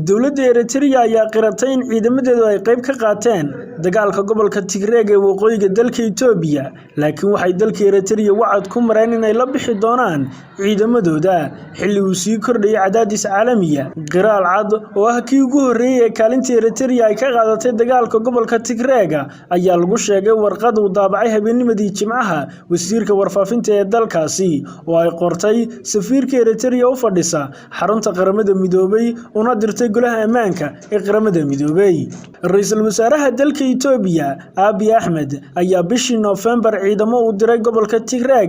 Dowladda Eritrea ayaa qiratay in ciidamadeedu ay qayb ka qaateen dagaalka gobolka Tigray ee waqooyiga dalka Itoobiya, laakiin waxay dalka Eritrea wacad ku mareen inay la bixi doonaan ciidamadooda xilli uu sii kordhayay cadaadis caalami ah. Qiraal cad oo ah kii ugu horreeyay ee kaalinta Eritrea ay ka qaadatay dagaalka gobolka Tigray ayaa lagu sheegay warqad uu daabacay habeennimadii Jimcaha wasiirka warfaafinta ee dalkaasi, oo ay qortay safiirka Eritrea u fadhisa xarunta Qaramada Midoobay una dirtay Golaha Ammaanka ee Qaramada Midoobay. Ra'iisul wasaaraha dalka Itoobiya Abiy Ahmed ayaa bishii Noofembar ciidamo u diray gobolka Tigray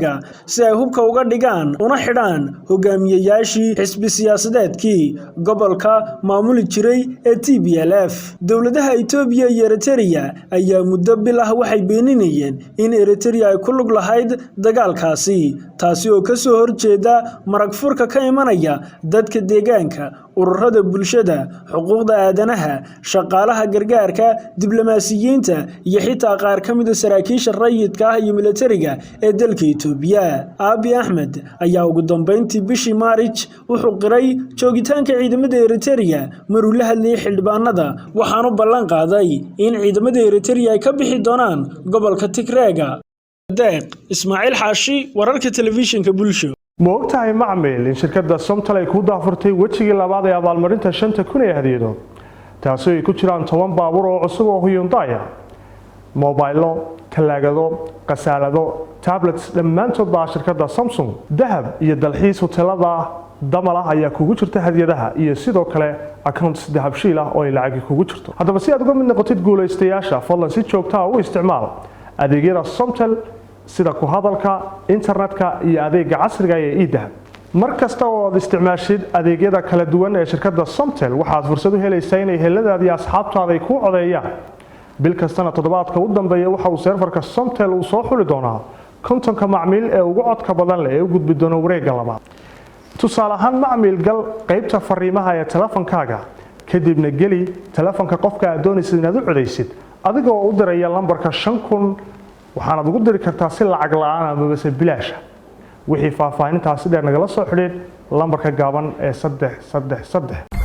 si ay hubka uga dhigaan una xidhaan hogaamiyeyaashii xisbi siyaasadeedkii gobolka maamuli jiray ee TPLF. Dowladaha Itoobiya iyo Eritrea ayaa muddo bil ah waxay beeninayeen in Eritrea ay ku lug lahayd dagaalkaasi, taasi oo ka soo horjeeda marag furka ka imanaya dadka deegaanka, ururada bulshada, xuquuqda aadanaha, shaqaalaha gargaarka, diblomaasiyiinta iyo xitaa qaar ka mid ah saraakiisha rayidka ah iyo militariga ee dalka Itoobiya. Abiy Ahmed ayaa ugu dambeyntii bishii Maarich wuxuu qiray joogitaanka ciidamada Eritrea mar uu la hadlayay xildhibaanada, waxaanu ballan qaaday in ciidamada Eritrea ay ka bixi doonaan gobolka Tigray. Deeq Ismaaciil Xaashi, wararka telefishinka Bulsho. Ma ogtahay, macmil, in shirkadda Somtel ay ku daafurtay wejigii labaad ee abaalmarinta 5000 ee hadiyado, taasi ay ku jiraan 10 baabuur oo cusub oo Hyundai ah, mobaylo, talaagado, qasaalado, tablets, dhammaantood baa shirkadda Samsung, dahab iyo dalxiis hoteelada damal ah ayaa kugu jirta hadiyadaha, iyo sidoo kale accounts Dahabshiil ah oo ay lacagi kugu jirto? Haddaba, si aad uga mid noqotid guulaystayaasha, fadlan si joogta ah u isticmaal adeegyada Somtel, sida ku hadalka, internetka iyo adeega casriga ee eDahab. Mar kasta oo aad isticmaashid adeegyada kala duwan ee shirkadda Somtel, waxaad fursad u helaysaa inay heladaada iyo asxaabtaada ay kuu codeeyaan. Bil kastana toddobaadka u dambeeya waxa uu serverka Somtel uu soo xuli doonaa 50-ka macmiil ee ugu codka badan leh ee u gudbi doona wareegga labaad. Tusaale ahaan, macmiil, gal qaybta fariimaha ee telefonkaaga, kadibna geli telefonka qofka aad doonaysid inaad u codaysid, adigoo u diraya lambarka 5000. Waxaanaad ugu diri kartaa si lacag la-aan amabase bilaasha. Wixii faahfaahintaasi dheer, nagala soo xidhiidh lambarka gaaban ee 333.